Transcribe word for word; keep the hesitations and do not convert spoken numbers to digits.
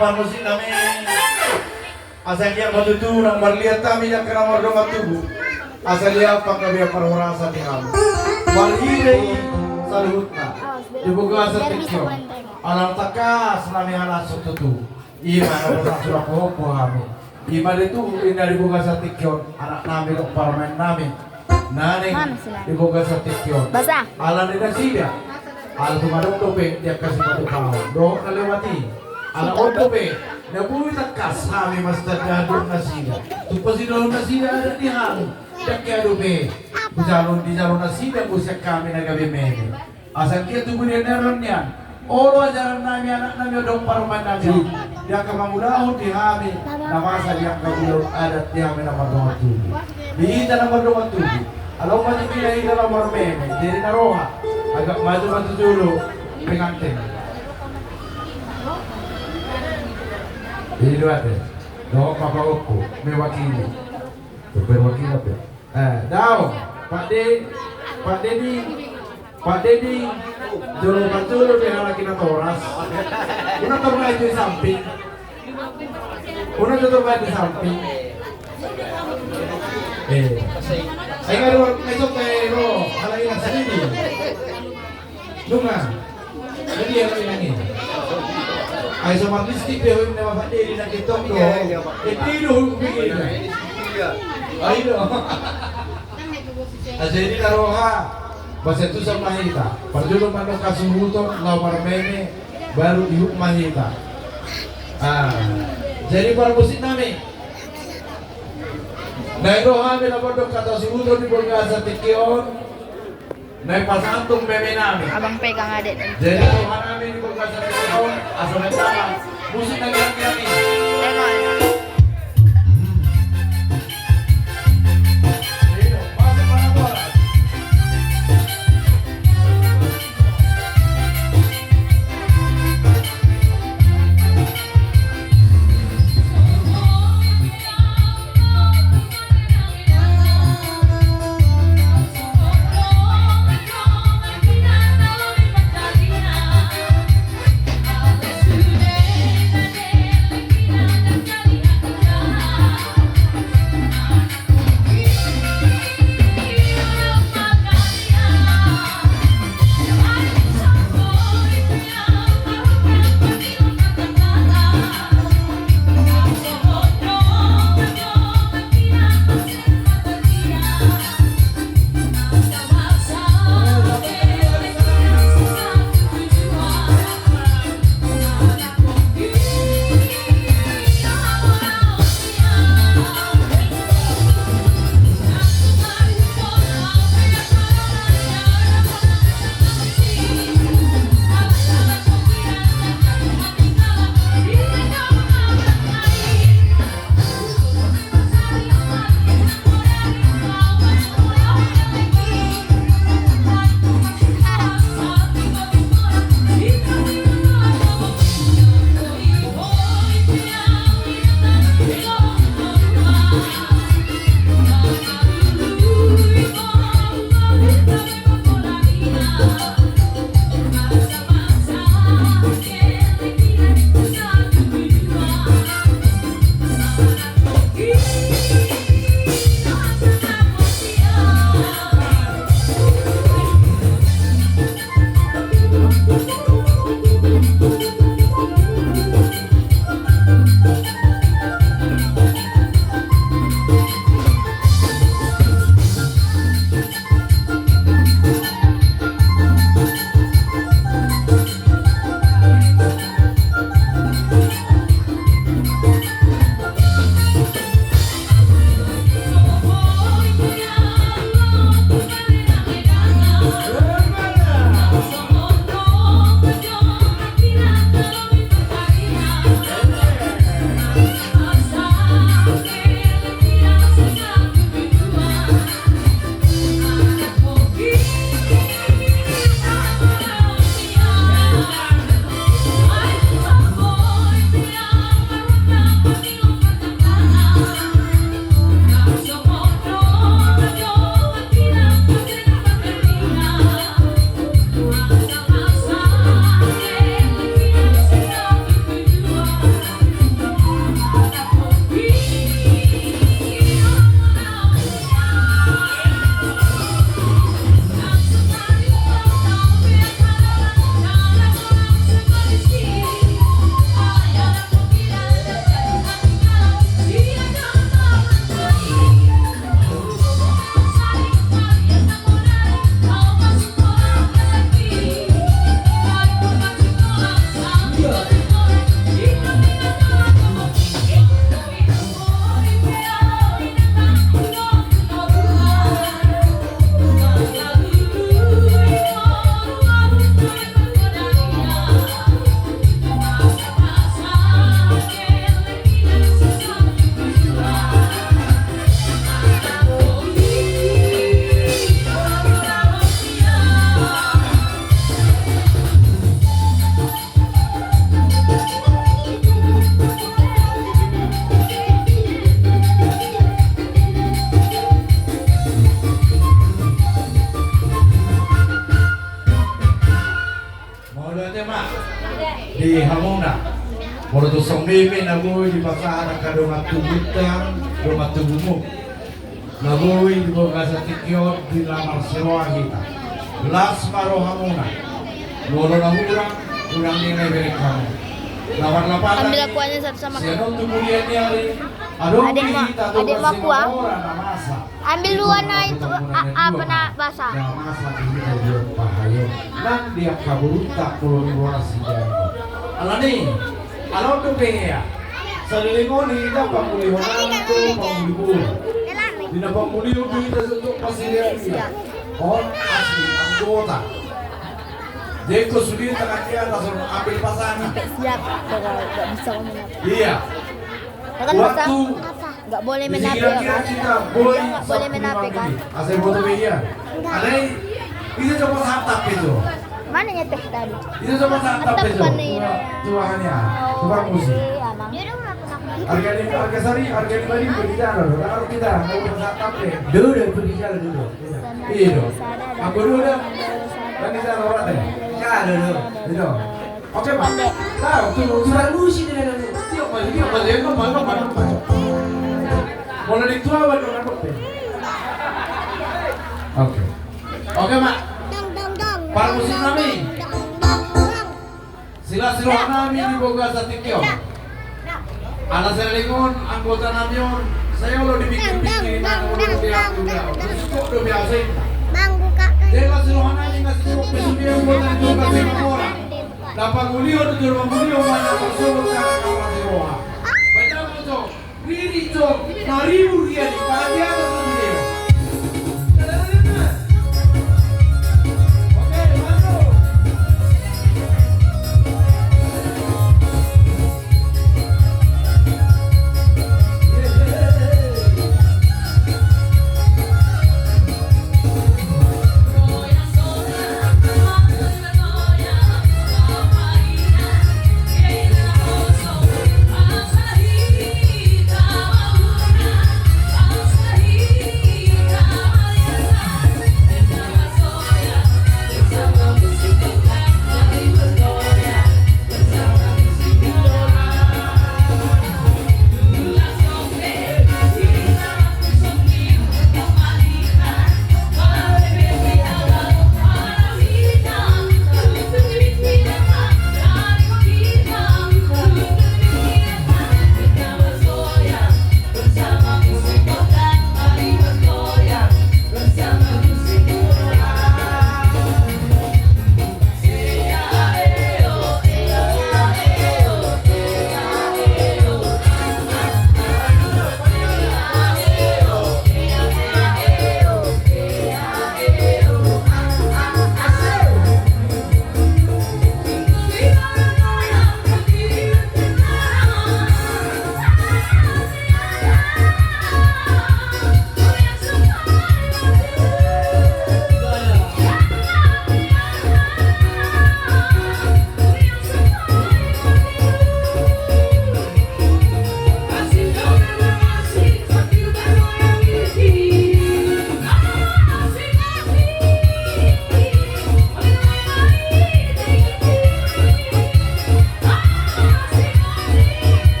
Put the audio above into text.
Parmusik nami, asa liat ma tutu na marliat hami di angka na mardongan tubu. Asa liat panggabean parhorasan di hami. Marhite i saluhutna di bagasan tingki on, ala tangkas nami halashon tutu. Ima na pasahat surat pahompu hami. Ima tutu inna di bagasan tingki on anak nami dohot parumaen nami na naeng di bagasan tingki on. Ala ni nasida, ala tung adong dope di angka sipatupaon dohot na lewat i. Ala on dope na boi tangkas hami mastanda dohot nasida. Tung pasidahon nasida adat di hami. Ndang hea dope dijalo, dijalo nasida muse hami na gabe meme. Asa anggiat tu pudian ni roha nian, olo ajaran nami, anak nami dohot parumaen nami, di angka mangulahon di hami na masa di angka ulaon adat di hami na mardongan tubu. Di hita na mardongan tubu, ala on ma tu hita na marmeme, jadi na roha, agak maju ma tu jolo pengantin. Jadi dua te, dohot papa oku mewakili, perwakilan pe. Eh, daong, Pak De, Pak Dedi, Pak Dedi, jolo, Pak jolo, be halak i na toras. Unang tarbahen di samping. Unang jolo tarbahen di samping. Eh. Ayo, ayo, ayo, ayo, halak i na sini. Nunga. Jadi ya, ini. Ai so marlistik be hoin na bapak dia di nang gentong do. Iya, iya, Pak. Ente do hoin begini. Iya, iya. Ayo do. Asa jadi na roha. Basa tu sama hita. Parjolo mandok hasuhuton, laho marmeme, baru ihut ma hita. Ah. Jadi parmusik nami. Naeng roha nami na mandok hasuhuton di bagasan tingki on. Naeng pasahat tu meme nami. Abang pegang adek. Jadi roha nami di bagasan tingki on, asa naeng dalan. Musik na girang-girang i. Tengok. Di hamuna, molo tung songon i pe na boi dipasahat angka dongan tubunta, dongan tubumu. Na boi di bagasan tingki on di lamar siroha hita. Las ma rohamuna. Molo na hurang, hurang ni na ibereng hamu. Na marlapatan. Ambil aku aja satu sama. Sian on tu mulia ni ari. Adong di hita dongan sinamora na masa. Ambil dua na itu, apa na basah. Na masa di hita di on pahayo. Nang di angka borunta molo ni boras sian on. Alani. Alon dope hea. Saleleng on hita pangulihon anggo pangulihon. Di na pangulihon do hita songon pasirian ia. On asli anggota. Jadi kau sudah tengah dia langsung ambil pasangan. Siap, kalau nggak bisa ngomong apa. Iya. Waktu nggak boleh menapik, kan? Nggak boleh menapik, kan? Asal foto media. Alai, bisa coba santap itu. Mana nya teh tadi? Bisa coba santap itu. Tuahannya, tukang musik. Harga di, harga sari, harga di balik berbicara loh. Kalau kita mau santap ya. Dulu berbicara dulu. Iya dong. Aku dulu dong. Kan bisa orang deh. Ya dulu. Itu. Oke, Pak. Tahu tuh, sudah lusi dengan itu. Tiok, Pak. Tiok, Pak. Tiok, Pak. Tiok, Pak. Mulai di tua, Pak. Oke. Oke, Pak. Parmusik nami. Silas roha nami di bagasan tingki on. Ala saleleng on anggota nami on. Sai olo dipikir-pikir na olo do biasa. Cukup do biasa. Jelas roha nami ngasih cukup pesugihan buat anggota sinamora. Dapat mulio do jolo mulio mana masuk ke dalam roha. Baca betul. Riri cok, na ribur dia di pala di atas